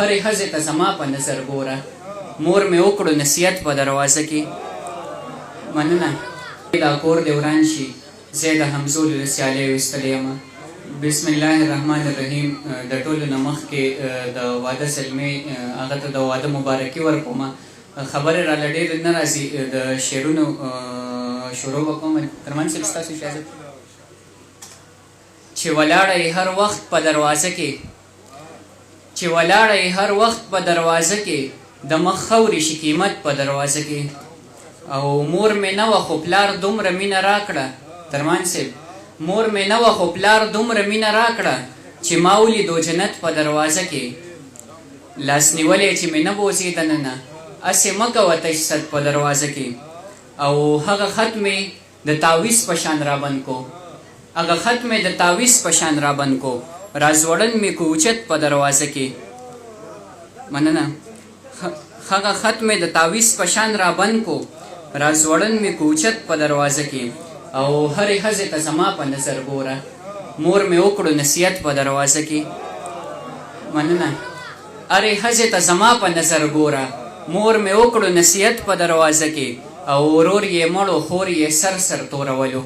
هرې ښځې ته زما په نظر ګوره، مور مې وکړو نصیحت په دروازه کې. مننه. دا کور دې وران شي، زۀ د همزولو له سیالیو ایستلی یم. بسم الله الرحمن الرحیم د ټولو نه مخکې د واده زلمې هغه ته د واده مبارکي ورکوم. خبرې راله ډېرې نه راځي، د شعرونو شروع به کوم. درمان صاحب ستاسو اجازه. چې ولاړه یې هر وخت په دروازه کې، چې ولاړه یې هر وخت په دروازه کې، د مخ خاورې شي قیمت په دروازه کې. او مور مې نه وه خو پلار دومره مینه راکړه، درمان صاحب، مور مې نه وه خو پلار دومره مینه راکړه چې ما ولیدو جنت په دروازه کې. لاس نیولی چې مې نه بوځې دننه، هسې مه کوه تش ست په دروازه کې. او هغه خط مې د تاویز په شان رابند کو، هغه خط مې د تاویز په شان رابند کو، راځوړند مې کو اوچت په دروازه کې. مننه. هغه خط مې د تاویز په شان رابند کو، راځوړند مې کو اوچت په دروازه کې. او هرې ښځې ته زما په نظر ګوره، مور مې وکړو نصیحت په دروازه کې. مننه. هرې ښځې ته زما په نظر ګوره، مور مې وکړو نصیحت په دروازه کې. او ورور یې مړو خور یې سر سر تورولو،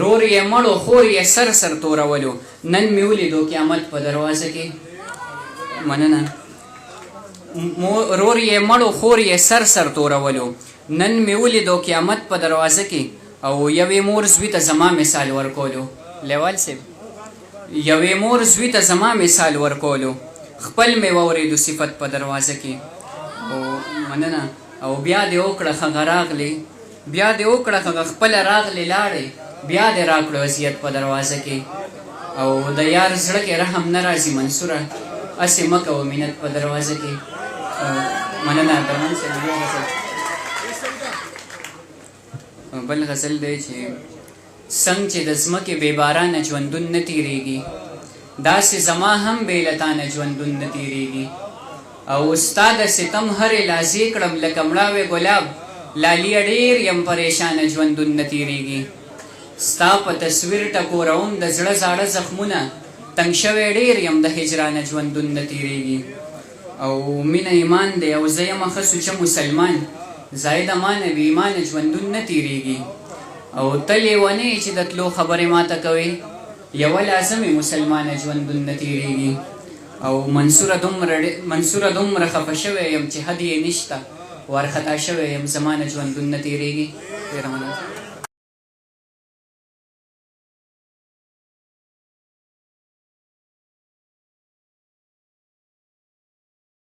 رور یې مړو خور یې سر سر تورولو، نن مې ولیدو قیامت په دروازه کې. مننه. رور یې مړو خور یې سر سر تورولو، نن مې ولیدو قیامت په دروازه کې. او یوې مور زوی ته زما مثال ورکولو، لیوال صاحب، یوې مور زوی ته زما مثال ورکولو، خپل مې واورېدو صفت په دروازه کې. او مننه. او بیا دې وکړه هغه راغلې، بیا دې وکړه هغه خپله راغلې لاړې، بیا دې راکړو اذیت په دروازه کې. او د یار زړه کې رحم نه راځي منصوره، هسې مه کوه مینت په دروازه کې. مننه درمن صاحب. بیا غزل، بل غزل دی چې څنګه چې د ځمکې بې بارانه ژوندون نه تېرېږي، داسې زما هم بې له تانه ژوندون نه تېرېږي. او ستا د ستم هرې لازې کړم لکه مړاوی ګلاب، لالیه ډېر یم پریشانه ژوندون نه تېرېږي. ستا په تصویر ټکوروم د زړه زاړه زخمونه، تنګ شوی ډېر یم د هجرانه ژوندون نه تېرېږي. او مینه ایمان دی او زه یمه ښه سوچه مسلمان، زاهده مانه بې ایمانه ژوندون نه تېرېږي. او ته لېونی یې چې د تلو خبرې ماته کوې، یوه لازمې مسلمانه ژوندون نه تېرېږي. او منصوره دومره منصوره دومره خفه شوی یم چې حد یې نشته، وارخطا شوی یم، زما نه ژوندون نه تېرېږي. ډېره مننه.